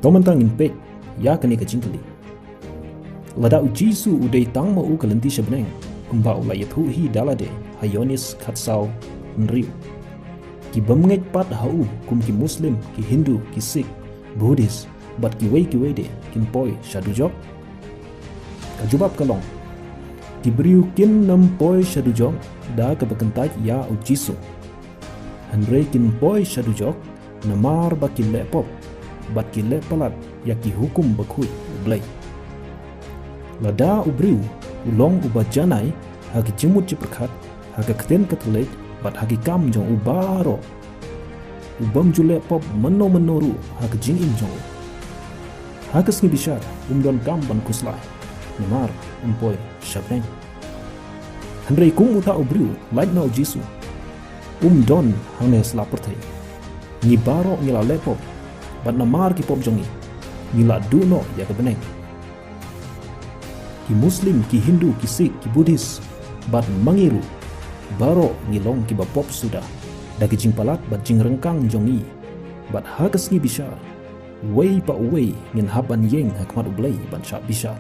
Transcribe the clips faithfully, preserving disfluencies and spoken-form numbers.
To mynta ngin peit ïa kane ka jingkylli. Lada u Jisu u dei tang ma u ka lynti sha bneng, kumba u la ïathuh hi da lade ha Ïoannis khatsaw hynriew, ki bym ngeit pat ha u kum ki Muslim, ki Hindu, ki Sikh, Buddhist bad kiwei kiwei de kin poi sha dujok? Ka jubab ka long, ki briew kin nym poi sha dujok da kaba kyntait ïa u Jisu. Hynrei kin poi sha dujok namar ba ki leh pop bad ki leh palat ïa ki hukum bakhuid U Blei. Lada u briew u long uba janai ha ki jingmut jingpyrkhat, ha ka ktien Katholik bad ha ki kam jong u baroh, u bym ju leh pop mynno mynno ruh ha ka jingim jong u, ha ka sngi bishar um donkam ban khuslai namar um poi sha bneng. Hynrei kum uta u briew, lait na u Jisu, um don hangne ha sla pyrthei. Ngi baroh ngi la leh pop, bad namar ki pop jong ngi, ngi la duh noh ïa ka bneng. Ki Muslim, ki Hindu, ki Sikh, ki Buddhist bad ma ngi ruh, baroh ngi long kiba pop suda da ki jingpalat bad jingryngkang jong ngi. Bad ha ka sngi bishar, uwei pa uwei ngin hap ban ïeng ha khmat U Blei ban shah bishar.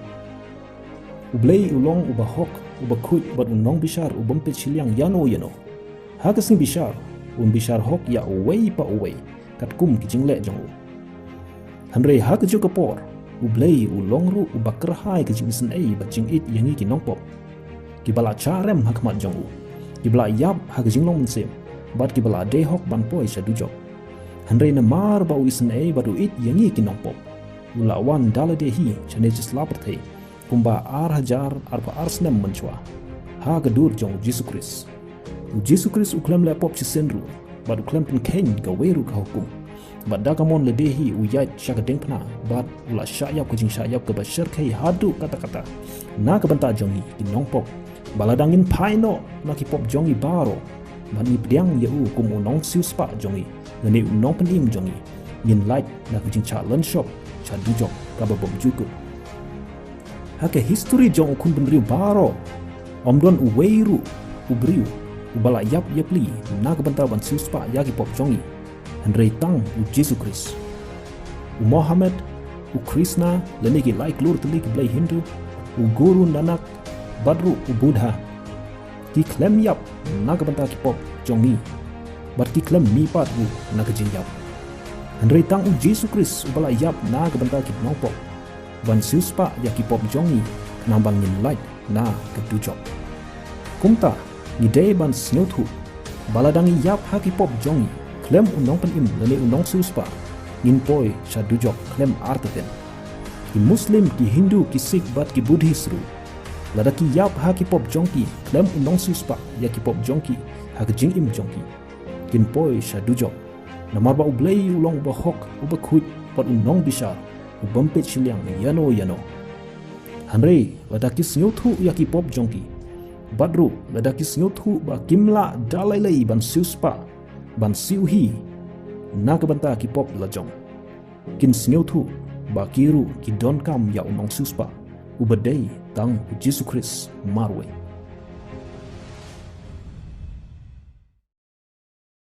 U Blei u long uba hok, uba khuid bad u nongbishar u bym peit shiliang ïano ïano. Ha ka sngi bishar, un bishar hok ïa uwei pa uwei katkum ki jingleh jong u. Hynrei ha kajuh ka por, U Blei u long ruh uba kyrhai ka jingisynei bad jingïeit ïa ngi ki nongpop, kiba la shah rem ha khmat jong u, kiba la ïap ha ka jinglong mynsiem, bad kiba la dei hok ban poi sha dujok. Hynrei namar ba u isynei bad u ïeit ïa ngi ki nongpop, u la wan da lade hi shane sha sla pyrthei, kumba ar hajar arphew ar snem mynshuwa, ha ka dur jong u Jisu Khrist. U Jisu Khrist u khlem leh pop shisien ruh, bad u khlem pynkheiñ kawei ruh ka hukum. Bad da ka mon lade hi u ïaid sha ka diengphna, bad u la shah ïap ka jingshah ïap kaba shyrkhei haduh katta katta na ka bynta jong ngi ki nongpop, ba lada ngin phai noh na ki pop jong ngi baroh, bad ngi pdiang ïa u kum u nongsiewspah jong ngi, lane u nongpynim jong ngi, ngin lait na ka jingshah lynshop sha dujok kaba bymjukut. Ha ka histori jong u khun bynriew baroh, ym don uwei ruh u briew uba la ïap ïapli na ka bynta ban siewspah ïa ki pop jong ngi, hynrei tang u Jisu Khrist. U Mohammed, u Krishna, lane ki lai klur tylli ki blei Hindu, u Guru Nanak, bad ruh u Buddha, ki khlem ïap na ka bynta ki pop jong ngi, bad ki khlem mih pat ruh na ka jingïap. Hynrei tang u Jisu Khrist uba la ïap na ka bynta ki nongpop, ban siewspah ïa ki pop jong ngi, khnang ba ngin lait na ka dujok. Kumta, ngi dei ban sngewthuh ba lada ngi ïap ha ki pop jong ngi khlem u nongpynim lane u nongsiewspah, ngin poi sha dujok khlem artatien. Ki Muslim, ki Hindu, ki Sikh bad ki Buddhist ruh, lada ki ïap ha ki pop jong ki khlem u nongsiewspah ïa ki pop jong ki ha ka jingim jong ki, kin poi sha dujok. Namar ba U Blei u long uba hok, uba khuid, bad u nongbishar, u bym peit shiliang ïano ïano. Hynrei lada ki sngewthuh ïa ki pop jong ki, bad ruh lada ki sngewthuh ba kim lah da lei lei ban siewspah, ban siew hi na ka bynta ki pop la jong, kin sngewthuh ba ki ruh ki donkam ïa u nongsiewspah, uba dei tang u Jisu Khrist marwei.